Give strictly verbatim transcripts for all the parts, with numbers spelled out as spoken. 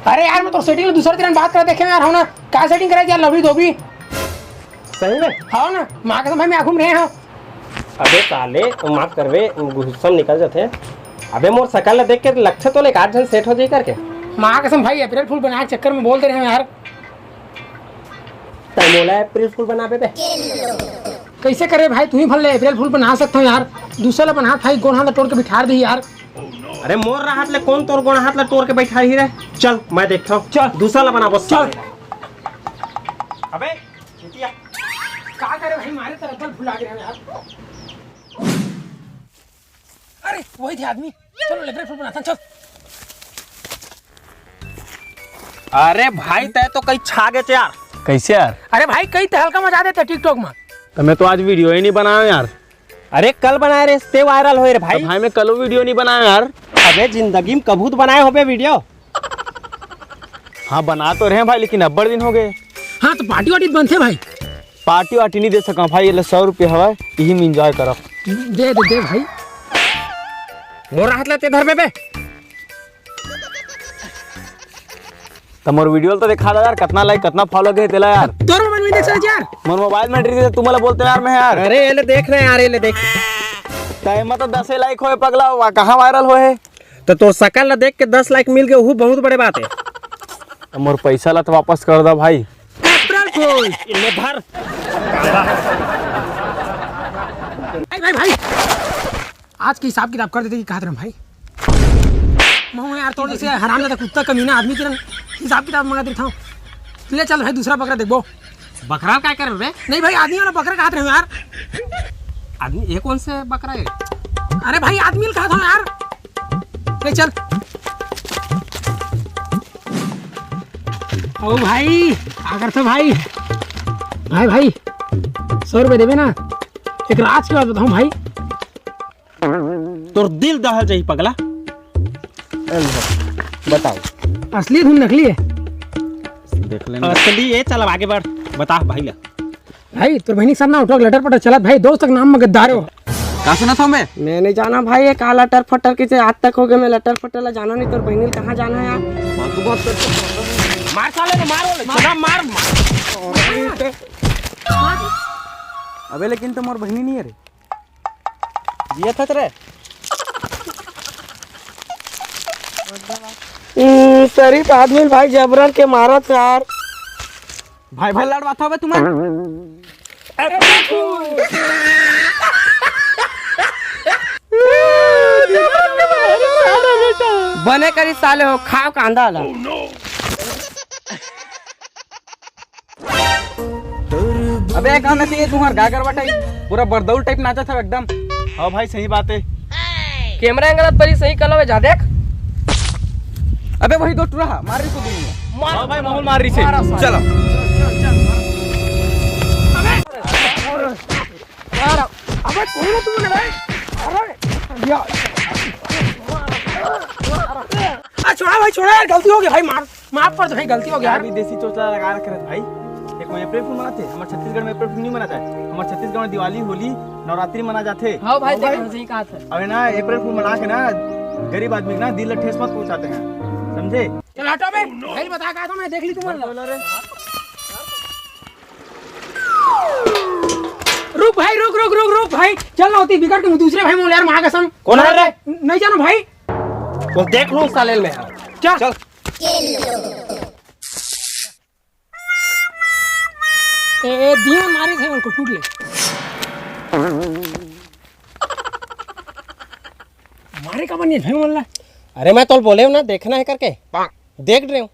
अरे यार, मैं तो सेटिंग में दूसरा दिन बात कर देखे यार, हो ना? का सेटिंग करे यार, लवड़ी धोबी? सही में? हाँ ना, माँ कसम भाई, मैं आँखों में रहे हूँ। अबे साले, माफ करबे, गुस्सा निकल जाते। अबे मोर शकल ला देख के लगथे तो ले, आठ जन सेट हो जाई करके। माँ कसम भाई, अप्रैल फूल बनाए के चक्कर में बोल दे रहे हैं यार। तै मोला अप्रैल फूल बनाबे बे। कैसे करे भाई, तू ही भर ले अप्रैल फूल बना सकता हूँ यार। दूसरा ला बना भाई, गोड़ हाथ ला तोड़ के बिठार दी यार। अरे मोर राहत ले कौन तोर गोड़ हाथ ला तोड़ के बैठा ही रे? चल मैं देखता हूँ। चल। दूसरा ला बना बस। चल। अबे चुतिया। का करे भाई, मारे तरफ फुला के यार। अरे वही थे आदमी। चलो लेबरे फूल बनाता, चल। अरे भाई तय तो कई छा गे यार। कैसे यार? अरे भाई कई ते हल्का मजा देते टिकटॉक में। तो मैं तो आज वीडियो ही नहीं बनाया यार। अरे कल बनाए रे, ते वायरल होए रे भाई। तो भाई मैं कलो वीडियो नहीं बनाया यार। अबे जिंदगी में कभू तो बनाए होबे वीडियो। हाँ बना तो रहे भाई, लेकिन अब्बड़ दिन हो गए। हाँ तो पार्टी वार्टी बनथे भाई। पार्टी वार्टी नहीं दे सका भाई, ये ले सौ रुपये हवा, यही में एंजॉय करब। दे दे दे भाई। मोर हाथ ला ते धर बे बे। त मोर वीडियो ल तो देखा ला यार, कितना लाइक, कितना फॉलो गे तेला यार। तोर मोबाइल में देख सकत यार। मोर मोबाइल में एंट्री दे, तुमला बोलते यार मैं यार। अरे ये ले देख रहे यार, ये ले देख। त एमा तो दस लाइक होए पगला, वा कहाँ वायरल होए हे? तो तोर शकल ला देख के दस लाइक मिल गए, वो बहुत बड़े बात है। त मोर पैसा ला तो वापस कर दा भाई। अप्रैल फूल। इन्हें धर। भाई भाई भाई, आज के हिसाब किताब कर देते कि कहत रहे भाई। महू यार तोर जैसे हरामजादा कुत्ता कमीना आदमी के हिसाब किताब मंगा देता हूँ। ले चल भाई दूसरा बकरा देखबो। बकरा काय करबे? नहीं भाई आदमी वाला बकरा कहत रहे यार। आदमी ये कौन से बकरा है? अरे भाई आदमी कहत हूँ यार। ले चल। ओ भाई, अगर तो भाई, भाई भाई, सौ रुपये देबे ना, एक राज की बात बताऊँ भाई। तोर दिल दहल जाही पगला। बताओ। असली धुन नकली है? देख लेना। असली ये, चल अब आगे बढ़, बता भाई ला। भाई तोर बहनी के साथ ना उठो लटर पटर चलत भाई, दोस्त के नाम में गद्दार हो। का सुनत हूँ मैं? मैं नहीं जाना भाई, ये का लटर फटर किसे आज तक हो गए, मैं लटर फटर ला जाना नहीं, तोर बहनी कहाँ जाना है यार? फालतू बात करते। मार साले ने, मार, मार, मार, मार। अबे लेकिन तो मोर बहनी नहीं है रे। जिया थक रे। हम्म, शरीफ आदमी भाई जबरन के मारत यार। भाई भाई लड़वात हवे तुमन। बने करी साले हो, खाओ कांदा ला। अबे, ये गाना चाहिए तुम्हार गागर बटाई, पूरा बरदौल टाइप नाचत है एकदम। हाँ भाई, सही बात है। कैमरा एंगल पर ही सही कलो है, जा देख। अबे, वही दो टुरा मार रही तो दुनिया। मार। हाँ भाई, माहौल मार रही से। मारा साला। चलो। मारा। अबे, कौन है तुमने भाई? अरे, या। आ, छोड़ा भाई, छोड़ा यार, गलती हो गई भाई, मार। माफ कर दो भाई, गलती हो गया। यार, विदेशी चोचला लगा रखे रहे भाई। ये कोई अप्रैल फूल मनाते? हमारे छत्तीसगढ़ में अप्रैल फूल नहीं मना जाए। हमारे छत्तीसगढ़ में दिवाली, होली, नवरात्रि मना जाते। हाँ भाई, हाँ भाई। देख, सही कहा था। अबे ना, अप्रैल फूल मना के ना गरीब आदमी के ना दिल ला ठेस मत पहुंचाते हैं, समझे? चल हटो बे, भाई बता कहा था मैं, देख ली तुम्हारा। बोलो रे। रुक भाई, रुक, रुक, रुक, रुक भाई, चल ना होती बिगड़ के दूसरे भाई मोल यार, माँ कसम। कौन है रे? नहीं जानो भाई। वो देख लो साले में। चल। चल। ए, ए, दिया मारे थे उनको, टूट ले। मारे का बनिए भाई मोल्ला। अरे मैं तो बोले हूँ ना, देखना है करके। देख रहे हूँ।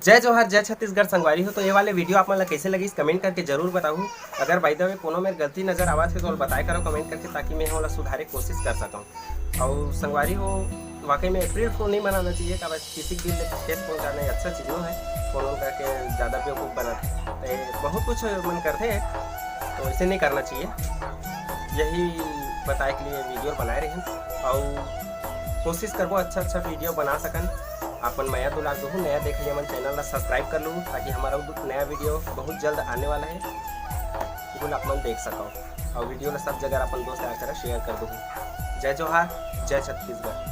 जय जोहार, जय छत्तीसगढ़ संगवारी हो। तो ये वाले वीडियो आप मन ला कैसे लगिस, कमेंट करके जरूर बताहू। अगर by the way कोनो मेर गलती नजर आवत हे तो बताए करो कमेंट करके, ताकि मैं ओला सुधारे कोशिश कर सकूँ। और संगवारी हो, वाकई में अप्रैल फूल नहीं मनाना चाहिए, काबर किसी के दिल में ठेस पहुंचाना ये अच्छा चीज नो है। फोन करके ज्यादा बेवकूफ बनाते हैं, बहुत कुछ मन करते हैं, तो ऐसे नहीं करना चाहिए। यही बताए के लिए वीडियो बनाए रहे हैं और कोशिश करबो अच्छा अच्छा वीडियो बना सकन। अपन मया दुलार दुहू, नया देख लिए मन चैनल ला सब्सक्राइब कर लूँ, ताकि हमारा नया वीडियो बहुत जल्द आने वाला है, बिल्कुल आप मन देख सको। और वीडियो ला सब जगह अपन दोस्त यार करा शेयर कर दो। जय जोहार, जय छत्तीसगढ़।